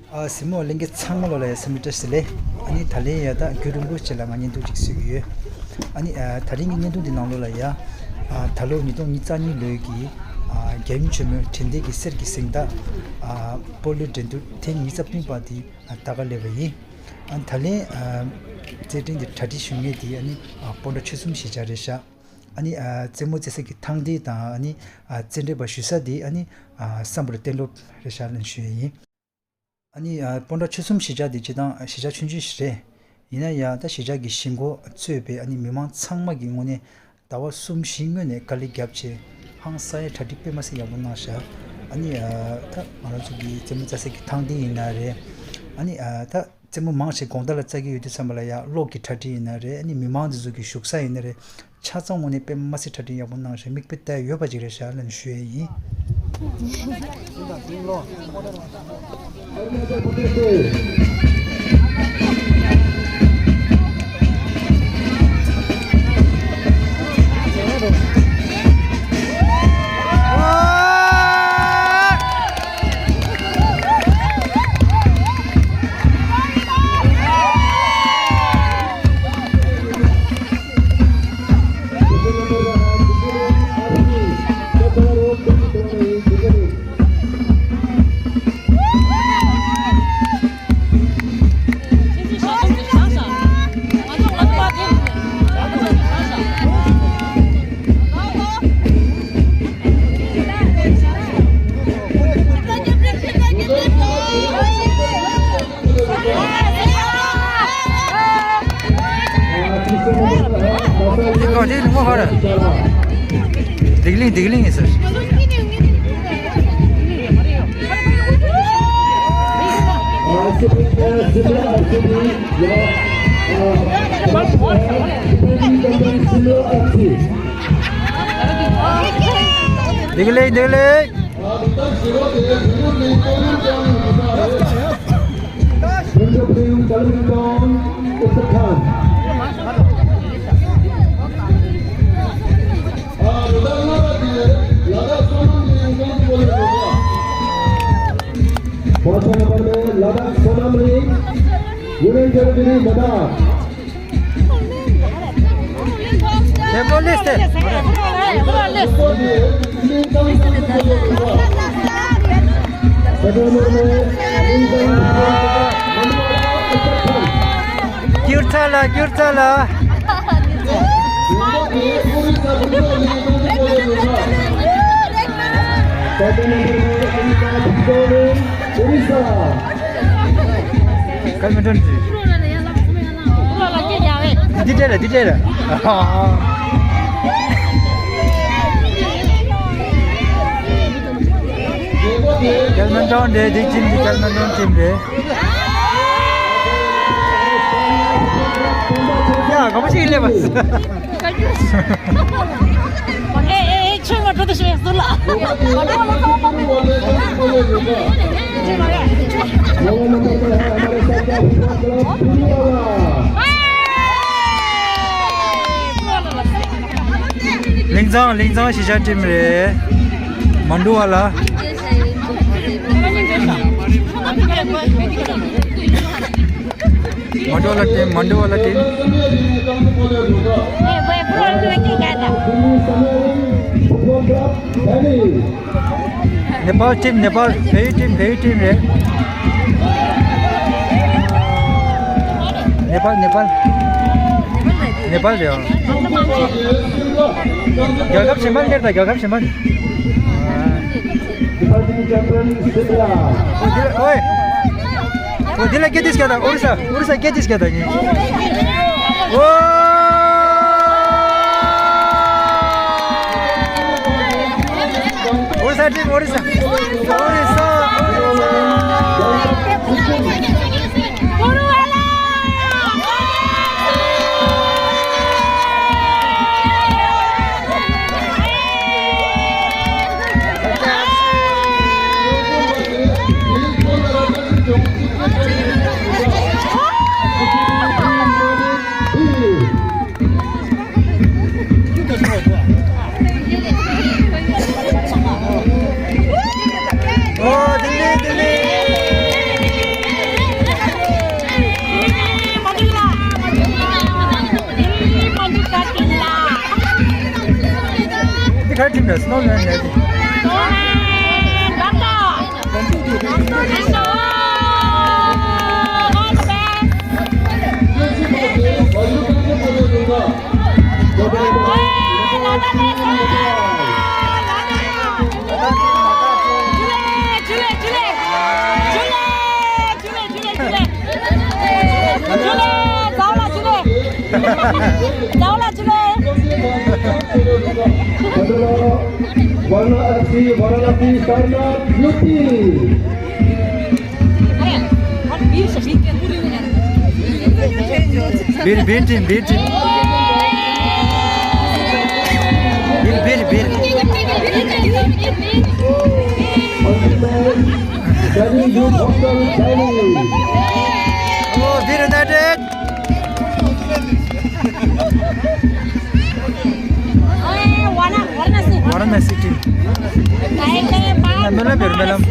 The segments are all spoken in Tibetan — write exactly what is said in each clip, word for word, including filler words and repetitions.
ཨ། གཟིགས་མོ་བ་ལྷན་རྒྱས་ཚང་མ་ལོ་ལ་ཡ་སེམས་པའི་བཀྲ་ཤིས་བདེ་ལེགས། ཨ་ནི་ད་ལན་ཡ་ད་རྒྱུན་རིང་པོ་ཅིག་ལ་ང་བརྙན་ཐུང་ཅིག་བཟོས་ཀྱི་ཡོད། ཨ་ནི་ཨ། ད་རིང་གི་བརྙན་ཐུང་འདི་ནང་ལོ་ལ་ཡ། ཨ། ད་ལོ་ཉིས་སྟོང་ཉི་ཤུ་རྩ་གཉིས་ལོའི་གི་ཨ། རྒྱལ་ཡུམ་ཆེན་མོའི་དྲན་རྟེན་གྱི་གསེར་གྱི་གཟེངས་རྟགས། ཨ། སྤོ་ལོའི་འགྲན་བསྡུར་ཐེངས་ཉི་ཤུ་རྩ་གཉིས་པ་འདི་ད་ག་སླེབས་པ་ཡིན། ཨ། ད་ལན་ཨ། རྩེད་འགྲན་འདི་གྲ་སྒྲིག་ཞུ་མཁན་དེ་ཨ་ནི་ཨ། སྤོན་ཊ་ཆོལ་གསུམ་གཞིས་ཆགས་རེད་ཤག་ཨ་ནི་ཨ། རྩེད་མོ་རྩེ་ས་གི་ཐང་རྟེན་དང་ཨ་ནི་ཨ། རྩེད་འགྲན་པ་ཞུ་ས་དེ་ཨ་ནི་ཨ། སམ་བྷོ་ཊ་གཏན་སློབ་རེད་ཤག་ལབ་ཞུ་ཡས་ཡིན། ཨ་ནི་ཨ། སྤོན་ཊ་ཆོལ་གསུམ་གཞིས་ཆགས་དེ་སྤྱིར་བཏང་གཞིས་ཆགས་ཆུང་ཆུང་ཞིག་རེད། ཡིན་ན་ཡང་ད་གཞིས་ཆགས་ཀྱི་གཞིས་འགོ་གཙོས་པའི་ཨ་ནི་མི་མང་ཚང་མ་གི་ངོས་ནས་ཟླ་བ་གསུམ་བཞི་སྔོན་ནས་དཀའ་ལས་བརྒྱབ་བྱས་ཧང་སང་ཡ་གྲ་སྒྲིག་དཔེ་མ་སྲིད་ཡག་པོ་གནང་ཤག་ཨ་ནི་ཨ། ད་ང་རང་ཚོ་གི་རྩེད་མོ་རྩེ་ས་གི་ཐང་རྟེན་ཡིན་ན་རེད། ཨ་ནི་ཨ། ད་རྩེད་མོ་མང་ཆེ་དགོང་དག་ལ་རྩེ་གི་ཡོད་དུས་ཙམ་པ་ལ་ཡ་གློག་གི་གྲ་སྒྲིག་ཡིན་ན་རེད། ཨ་ནི་མི་མང་འདི་ཚོ་གི་བཞུགས་ས་ཡིན་ན་རེད། ཆ་ཚང་ངོས་ནས་དཔེ་མ་སྲིད་གྲ་སྒྲིག་ཡག་པོ་གནང་ཞིང་མིག་དཔེ་བལྟས་ཡོད་པ་ཅིག་རེད་ཤག་ལབ་ནས་ཞུ་ཡས་ཡིན། འདི་ག་འདི་ངོ་ཧ་ར། སྡིག་གླིང་སྡིག་གླིང་ཡིན་ཟེར། སྡིག་གླིང་སྡིག་གླིང་། Bring the blue, Kalimpong, Uttarakhand. First number में लदन सोनामलिंग, Union Territory, Ladakh. Table list है। Second number में, Kyurtsala, Kyurtsala. Second number में, Uttarakhand, Orissa. Badminton. འདི་འདྲ་རེད། འདི་འདྲ་རེད། Badminton རེད། འདི་ཊིམ་འདི་Badminton ཊིམ་རེད། ཡ། དགའ་པོ་ཞིག་སླེབས་པ། ཨེ་ཨེ་ཨེ། ཁྱོད་ང་འགྲོ་དུ་ཞུ་ཡ་སུ་ལ། ལིང་ཚང་། ལིང་ཚང་གཞིས་ཆགས་ཊིམ་རེད། མན་ཌུ་ཝ་ལ། མན་ཌུ་ཝ་ལ་ཊིམ། མན་ཌུ་ཝ་ལ་ཊིམ། ནེ་པཱལ་ཊིམ། ནེ་པཱལ། བལ་ཡུལ་ཊིམ། བལ་ཡུལ་ཊིམ་རེད། ནེ་པཱལ། ནེ་པཱལ། ནེ་པཱལ་རེད། རྒྱལ་ཁབ་གཞན་པ་སླེབས་དང་། རྒྱལ་ཁབ་གཞན་པ། Defending champion Sindra. ཨོ་དེ་ལ་སྐད་ཏིས་སྐད་དང་། ཨོ་རི་ས། ཨོ་རི་ས་སྐད་ཏིས་སྐད་དང་ཉིན། ཨོ། ཨོ་རི་ས་ཊིམ། ཨོ་རི་ས། ཨོ་རི་ས། ཨོ་རི་ས། ཨོ། ལྡི་ལི། ལྡི་ལི། Third team, that's no land, landing. All the best. Varna F C, Varanasi, Sarnath, U P. Bir, bir team, bir team. Bir, bir, bir. Oh, Bir United. Varanasi team. Melam bir, melam.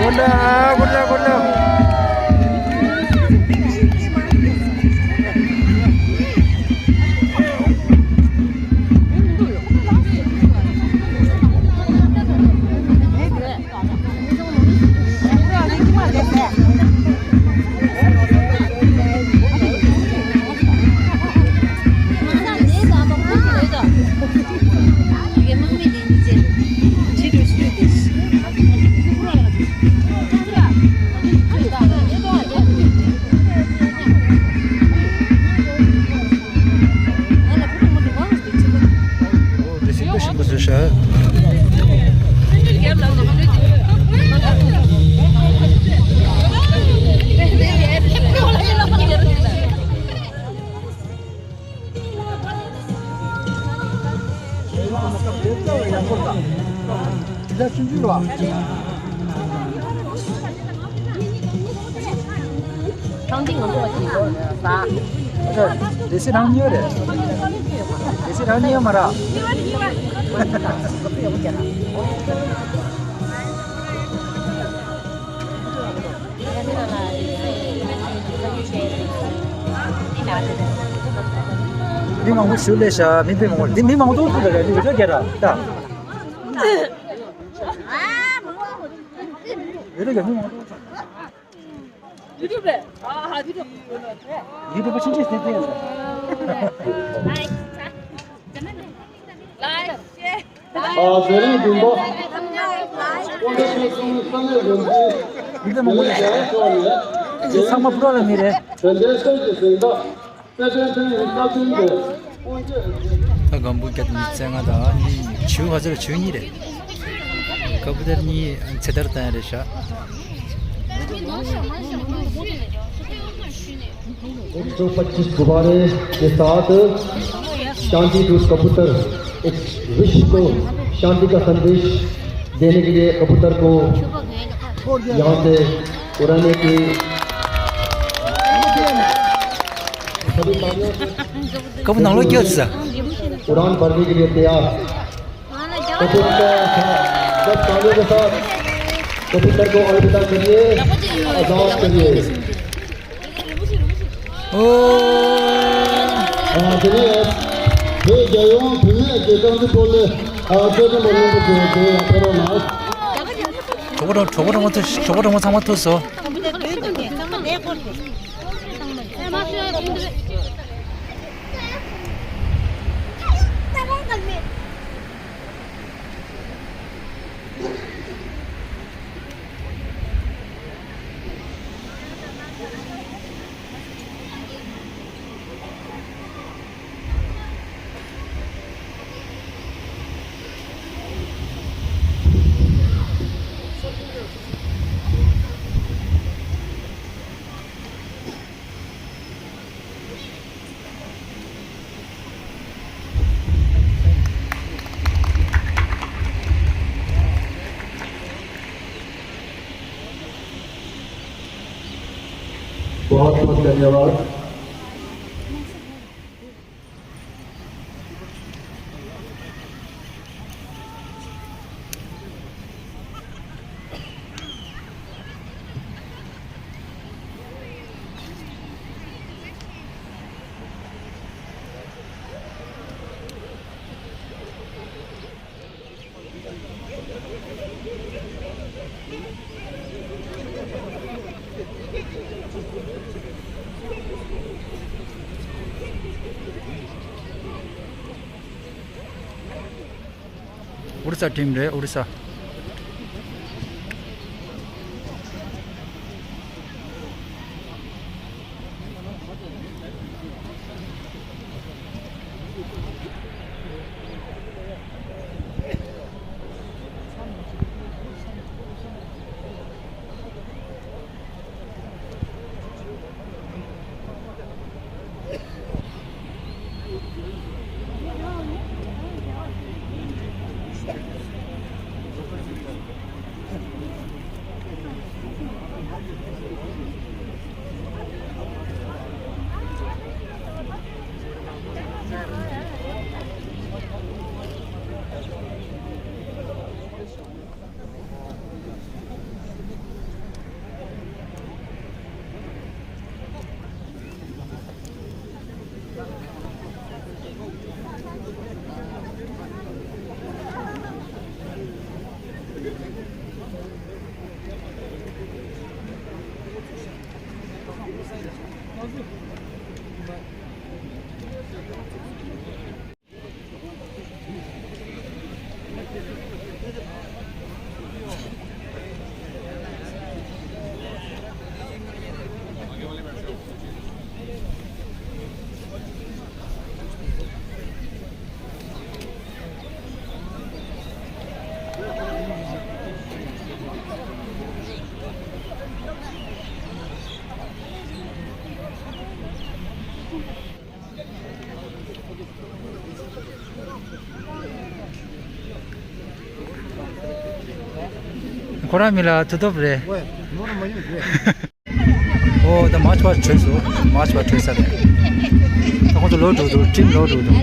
Good luck, good luck, good luck. ཨ་ཅག་སྡེ་སྲིད་རང་ཉིད་རེད། སྡེ་སྲིད་རང་ཉིད་མ་རེད། མི་མང་པོ་ཞུ་ལས་ཤག་མི་དཔེ་མང་པོ། འདི་མི་མང་པོ་ཐུག་ཐུག་རེད། འདི་ཡོད་རྒྱ་ར་ད། ཡོད་རྒྱ་མི་མང་པོ་ཐུག་ཐུག་རེད། ཡུ་ཊུབ་པ་ཕྱིན་ཆད་ཟེར་ཏེ། ཨ། དེ་རིང་བདུན་པ། ཀོང་ཇོ་ཁྲི་སྲོང་ས་གནས་དགོན་པའི་མི་ལ་རྒྱལ་ཚོགས་ནས། ཚང་མ་པྲོ་ལ་མི་རེད། དོན་ལྡན་གསེར་གྱི་གཟེངས་རྟགས། ད་སྒམ་པོ་བརྒྱ་དང་ཉི་ཤུ་རྩ་ལྔ་དང་ནི་བྱིའུ་ཧ་ཟེར་བྱིའུ་གཉིས་རེད། ཀ་པུ་ཏར་གཉིས་ཚེ་ཐར་བཏང་ཡ་རེད་ཤག एक सौ पच्चीस गुब्बारे के साथ शांति दूत कबूतर, एक विश्व को शांति का संदेश देने के लिए कबूतर को यहाँ से उड़ाने की सभी तालियों से कब नंगलो क्यों सा? उड़ान भरने के लिए तैयार। कबूतर, जब तालियों के साथ कबूतर को अलविदा करिए, आजाद करिए। ཨོ། ཨ། དེ་ནས་བོད་རྒྱལ་ཡོངས་བུད་མེད་རྒྱལ་ཁང་གི་ཐོག་ནས། ཨ། རྩེད་འགྲན་པ་རྣམ་པ་ཚོ་དེ་ཡང་ཕེབས་རོགས་གནང་། གྲོགས་པོ་གྲོགས་པོ་གྲོགས་པོ་ཚང་མ་ཐུག་སོང་། बहुत बहुत धन्यवाद। ཨོ་རི་ས་ཊིམ་རེད། ཨོ་རི་ས། ཁོ་རང་མི་ལ་ཐུ་ཐོབ་རེད། ཝེ། ནོར་མ་ཡོང་རེད། ཨོ་ད་མར་ཆ་བ་བྲོས་སོང་། མར་ཆ་བ་བྲོས་ས་རེད། ད་ཁོང་ཚོ་ལོག་འགྲོ་འདུག་ཊིམ་ལོག་འགྲོ་འདུག་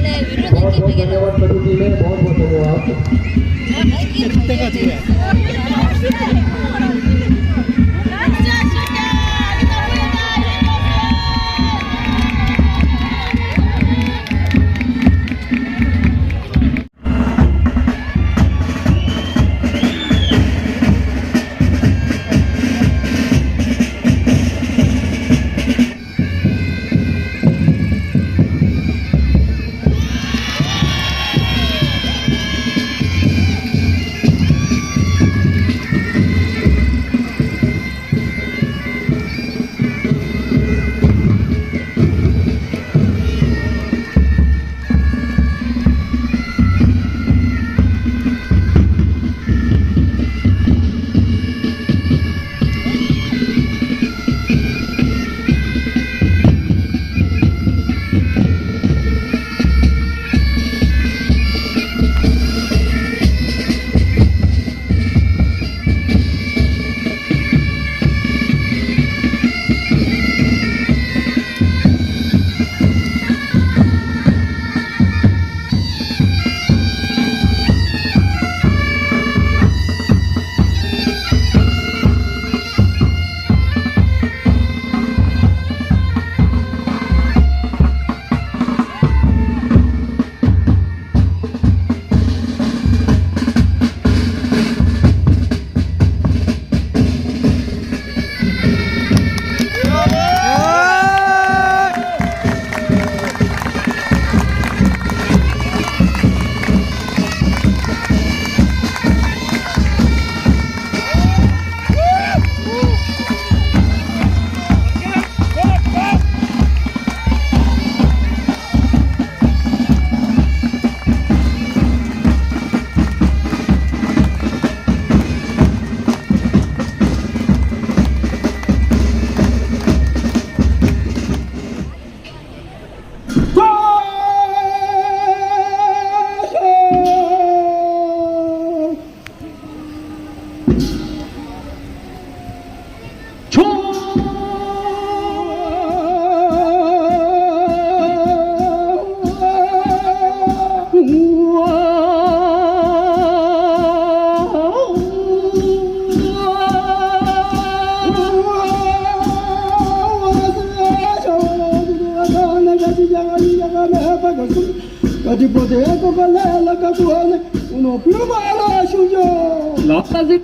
ལ་ས་ཟིག་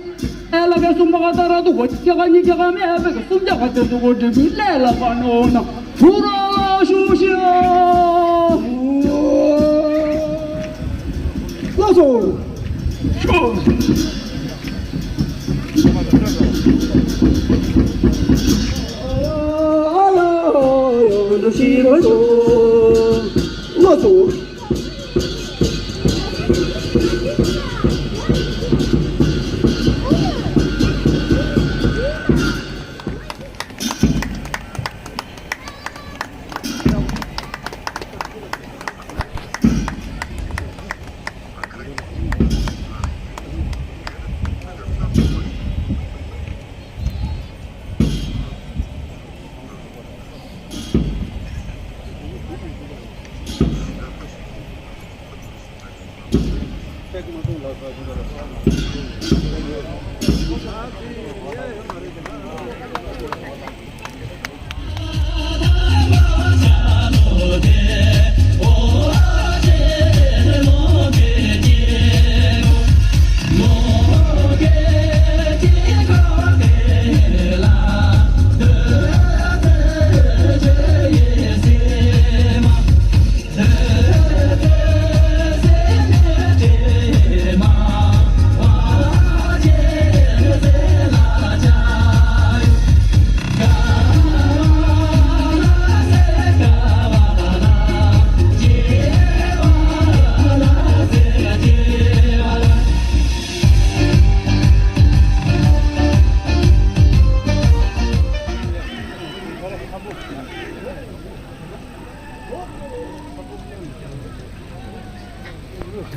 ལ་ག་གསུམ་པ་ག་ད་ར་དུ་ཧོ་ཅི་ག་གཉིས་ག་མེད་པའི་གསུམ་ཀ་ག་དེ་དུ་གོ་འདྲི་མི་ལས་ལ་པ་ནོ་ན་ཐུ་ར་ལ་ཤུ་ཤི་ལ་སོ།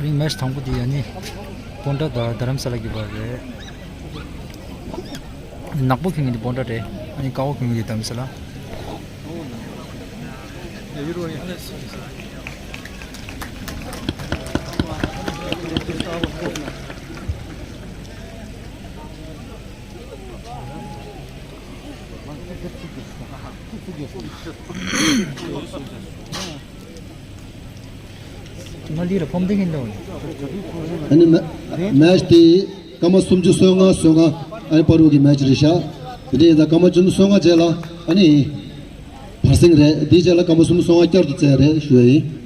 དེ་རིང་མེ་ཆི་དང་པོ་དེ་ཡ་ནི་སྤོན་ཊ་དང་རྡ་རམ་ས་ལ་གི་བར་རེད། ནག་པོ་ཁེངས་ཀྱི་འདི་སྤོན་ཊ་རེད། ཨ་ནི་དཀར་པོ་ཁེངས་ཀྱི་འདི་རྡ་རམ་ས་ལ། ང་ལི་ར་ཕོམ་དེ་ཧིན་དོ། ཨ་ནི་མེ་ཆི་དེ་སྐར་མ་སུམ་ཅུ་སོ་ལྔ་སོ་ལྔ། ཨ་ནི་བར་དུ་གི་མེ་ཆི་རེད་ཤག་དེ་འདྲ་ཡིན་ཙང་སྐར་མ་བཅུ་སོ་ལྔ་རྗེས་ལ་ཨ་ནི་བར་གསེང་རེད། དེའི་རྗེས་ལ་སྐར་མ་སུམ་ཅུ་སོ་ལྔ་བསྐྱར་དུ་རྩེ་ཡ་རེད་ཞུ་ཡ་ཡིན།